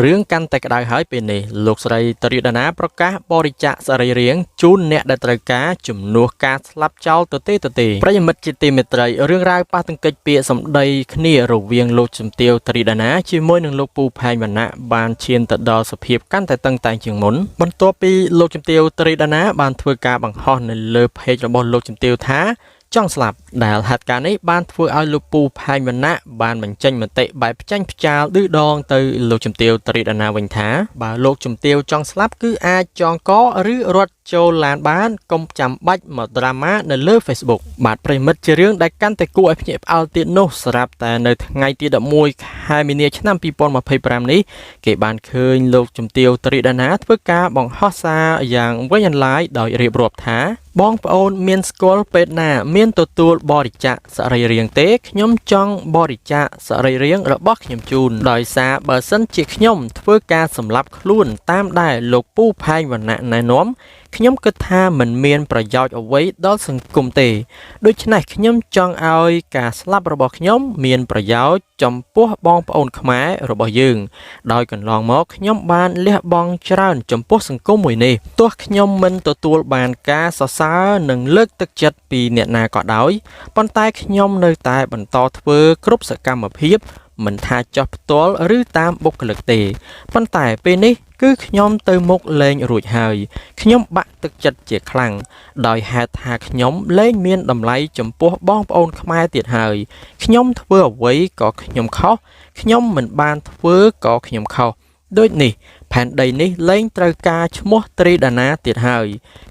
រឿងកាន់តែក្តៅហើយពេលនេះលោកស្រីត្រីដាណាប្រកាសបរិច្ចាគសរីរាង្គជូនអ្នកដែលត្រូវការជំនួសការស្លាប់ចោលទៅទេទៅទេប្រិយមិត្តជាទីមេត្រីរឿងរ៉ាវប៉ះទង្គិចពាក្យសម្ដីគ្នារវាងលោកជំទាវត្រីដាណាជាមួយនឹងលោកពូផែងវណ្ណៈបានឈានទៅដល់សភាពកាន់តែតឹងតែងជាងមុនបន្ទាប់ពីលោកជំទាវត្រីដាណាបានធ្វើការបង្ហោះនៅលើ page របស់លោកជំទាវថាចង់ស្លាប់ដែលហេតុការណ៍នេះបានធ្វើឲ្យលោកពូផែងវណ្ណៈបានបញ្ចេញមតិបែបផ្ចាញ់ផ្ចាលឌឺដងទៅលោកជំទាវត្រីដាណាវិញថាបើលោកជំទាវចង់ស្លាប់គឺអាចចងកឬរត់ចូលឡានបានកុំចាំបាច់មកដ្រាម៉ានៅលើ Facebook បាទប្រិយមិត្តជារឿងដែលកាន់តែគួរឲ្យភ្ញាក់ផ្អើលទៀតនោះស្រាប់តែនៅថ្ងៃទី11ខែមីនាឆ្នាំ2025នេះគេបានឃើញលោកជំទាវត្រីដាណាធ្វើការបង្ហោះសារយ៉ាងវែងអន្លាយដោយរៀបរាប់ថាបងប្អូនមានស្គាល់ពេទ្យណាមានទទួលបរិច្ចាគសរីរាង្គទេខ្ញុំចង់បរិច្ចាគសរីរាង្គរបស់ខ្ញុំជូនដោយសារបើសិនជាខ្ញុំធ្វើការសម្លាប់ខ្លួនតាមដែលលោកពូផែងវណ្ណៈណែនាំខ្ញុំគិតថាមិនមានប្រយោជន៍អ្វីដល់សង្គមទេដូច្នេះខ្ញុំចង់ឲ្យការស្លាប់របស់ខ្ញុំមានប្រយោជន៍ចំពោះបងប្អូនខ្មែររបស់យើងដោយកន្លងមកខ្ញុំបានលះបង់ច្រើនចំពោះសង្គមមួយនេះទោះខ្ញុំមិនទទួលបានការសរសើរនិងលើកទឹកចិត្តពីអ្នកណាក៏ដោយប៉ុន្តែខ្ញុំនៅតែបន្តធ្វើគ្រប់សកម្មភាពមិនថាចោះផ្ទាល់ឬតាមបុគ្គលិកទេប៉ុន្តែពេលនេះគឺខ្ញុំទៅមុខលែងរួចហើយខ្ញុំបាក់ទឹកចិត្តជាខ្លាំងដោយហេតុថាខ្ញុំលែងមានតម្លៃចំពោះបងប្អូនខ្មែរទៀតហើយខ្ញុំធ្វើអ្វីក៏ខ្ញុំខុសខ្ញុំមិនបានធ្វើក៏ខ្ញុំខុសដូចនេះផែនដីនេះលែងត្រូវការឈ្មោះត្រីដាណាទៀតហើយ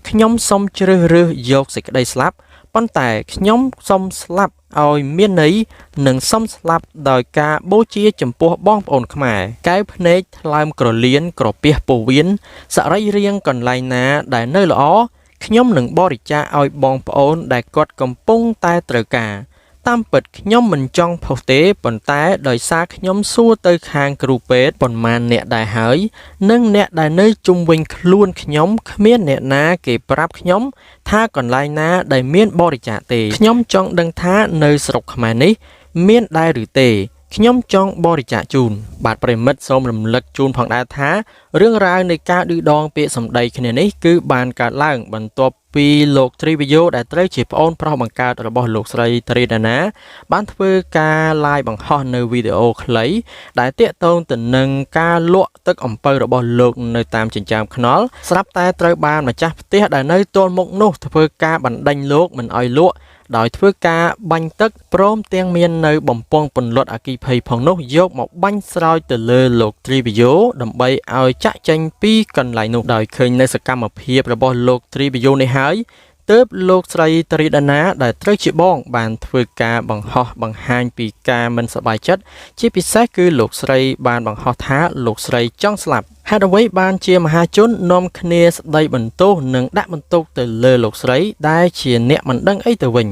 ខ្ញុំសូមជ្រើសរើសយកសេចក្តីស្លាប់ប៉ុន្តែខ្ញុំសូមស្លាប់ឲ្យមានន័យនិងសូមស្លាប់ដោយការបូជាចំពោះបងប្អូនខ្មែរកែវភ្នែកថ្លើមក្រលៀនក្រពះពោះវៀនសរីរាង្គកន្លែងណាដែលនៅល្អខ្ញុំនឹងបរិច្ចាគឲ្យបងប្អូនដែលគាត់កំពុងតែត្រូវការតាមពិតខ្ញុំមិនចង់ផុសទេប៉ុន្តែដោយសារខ្ញុំសួរទៅខាងគ្រូពេទ្យប៉ុន្មានអ្នកដែរហើយនិងអ្នកដែលនៅជុំវិញខ្លួនខ្ញុំគ្មានអ្នកណាគេប្រាប់ខ្ញុំថាកន្លែងណាដែលមានបរិច្ចាគទេខ្ញុំចង់ដឹងថានៅស្រុកខ្មែរនេះមានដែរឬទេខ្ញុំចង់បរិច្ចាគជូនបាទប្រិយមិត្តសូមរំលឹកជូនផងដែរថារឿងរ៉ាវនៃការឌឺដងពាក្យសម្ដីគ្នានេះគឺបានកើតឡើងបន្ទាប់ពីលោកទ្រីវិយោដែលត្រូវជាប្អូនប្រុសបង្កើតរបស់លោកស្រីត្រីដាណាបានធ្វើការ live បង្ហោះនៅវីដេអូខ្លីដែលទាក់ទងទៅនឹងការលក់ទឹកអំពៅរបស់លោកនៅតាមចិញ្ចើមថ្នល់ស្រាប់តែត្រូវបានម្ចាស់ផ្ទះដែលនៅទល់មុខនោះធ្វើការបណ្ដេញលោកមិនឲ្យលក់ដោយធ្វើការបាញ់ទឹកព្រមទាំងមាននៅបំពង់ពន្លត់អគ្គិភ័យផងនោះយកមកបាញ់ស្រោចទៅលើលោកទ្រីវិយោដើម្បីឲ្យចាក់ចេញពីកន្លែងនោះដោយឃើញនៅសកម្មភាពរបស់លោកទ្រីវិយោនេះហើយទើបលោកស្រីត្រីដាណាដែលត្រូវជាបងបានធ្វើការបង្ហោះបង្ហាញពីការមិនសប្បាយចិត្តជាពិសេសគឺលោកស្រីបានបង្ហោះថាលោកស្រីចង់ស្លាប់ហេតុអ្វីបានជាមហាជននាំគ្នាស្ដីបន្ទោសនិងដាក់បន្ទុកទៅលើលោកស្រីដែលជាអ្នកមិនដឹងអីទៅវិញ